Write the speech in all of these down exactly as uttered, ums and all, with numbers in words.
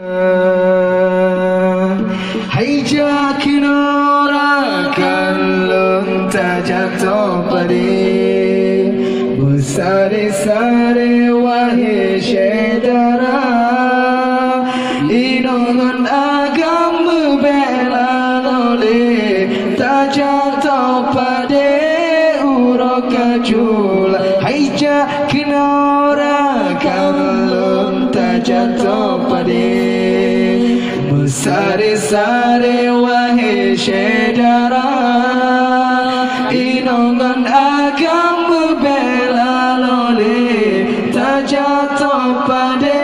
Hai jak keunoe rakan lôn tajak toh padé, beusaré-saré wahé syedara. Inong ngon agam meubela lôn lé tajak toh padé uroe ka jula. Hai jak keunoe rakan lôn tajak toh padé, beusaré-saré wahé syedara. Inong ngon agam meubela lôn lé tajak toh padé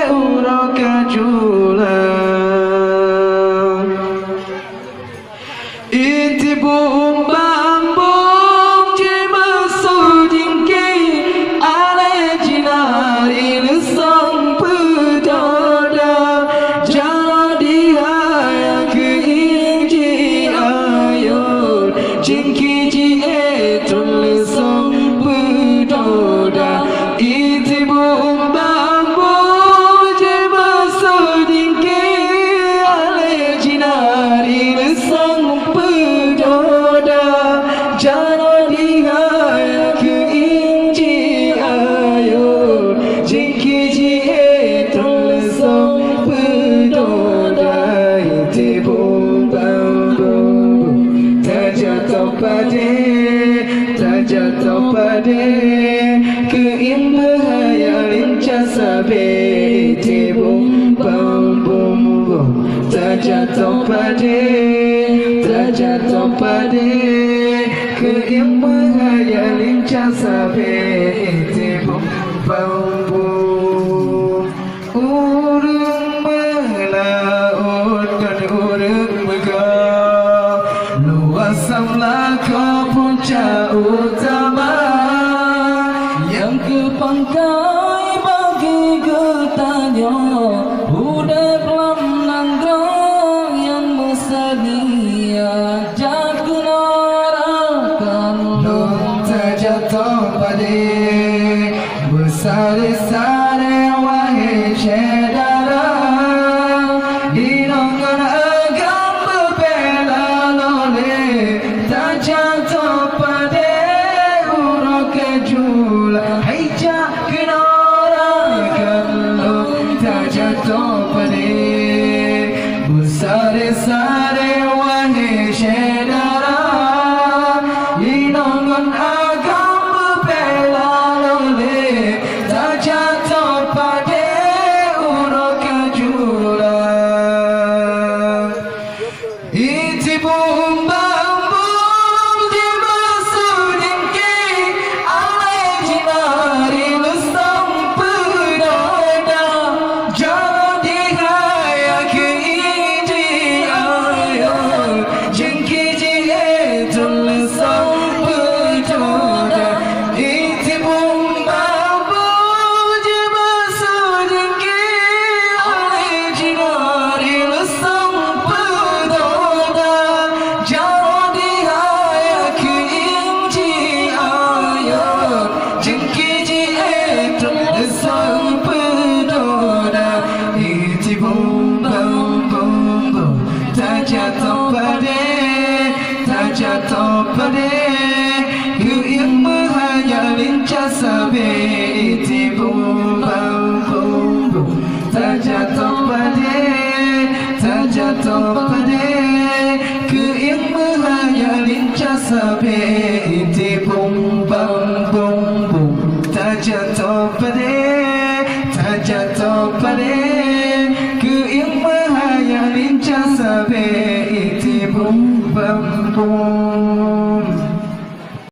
uroe ka jula. Itibum bambum jimeusu jingki, alai jinari leusong peudoda. Jaroe dihai keu inji ayôn, jingki jiétôn leusong peudoda. Itibum bambu jimeusu jingki, alai jinari leusong peudoda. Jaroe dihai keu inji ayôn, jingki jiétôn leusong peudoda. Itibum bambu tajak toh padé, tajak toh padé, keu ieng meuhai lincah sabé. Itibum bambu tajak toh padé, tajak toh padé, keu ieng meuhai lincah sabé. Itibum bambu. Ureuëng meulaôt ngon ureuëng meuga, luwah sam lakoe punca utama. Nyang keu pangkai bagi geutanyoe, udeb lam nanggroe nyang meuseudia. Jak keunoe rakan lôn tajak toh padé, beusaré-saré wahé syedara. Inong ngon agam meubela lôn lé tajak toh padé uroe ka jula. Hai jak keunoe rakan lôn tajak toh padé, beusaré-saré wahé syedara. Inong ngon agam meubela lôn lé tajak toh padé uroe ka jula. Itibum bambu jimeusu jingki, alai jinari leusong peudoda. Jaroe dihai keu inji ayôn, jingki jiétôn leusong peudoda. Itibum bambu jimeusu jingki, alai jinari leusong peudoda. Jaroe dihai keu inji ayôn, jingki jiétôn leusong peudoda. Itibum bambu tajak toh padé, tajak toh padé, keu ieng meuhai lincah sabé. Itibum bambu tajak toh padé, tajak toh padé, keu ieng meuhai lincah sabé. Itibum bambu tajak toh padé, tajak toh padé, keu ieng meuhai lincah sabé. Itibum bambu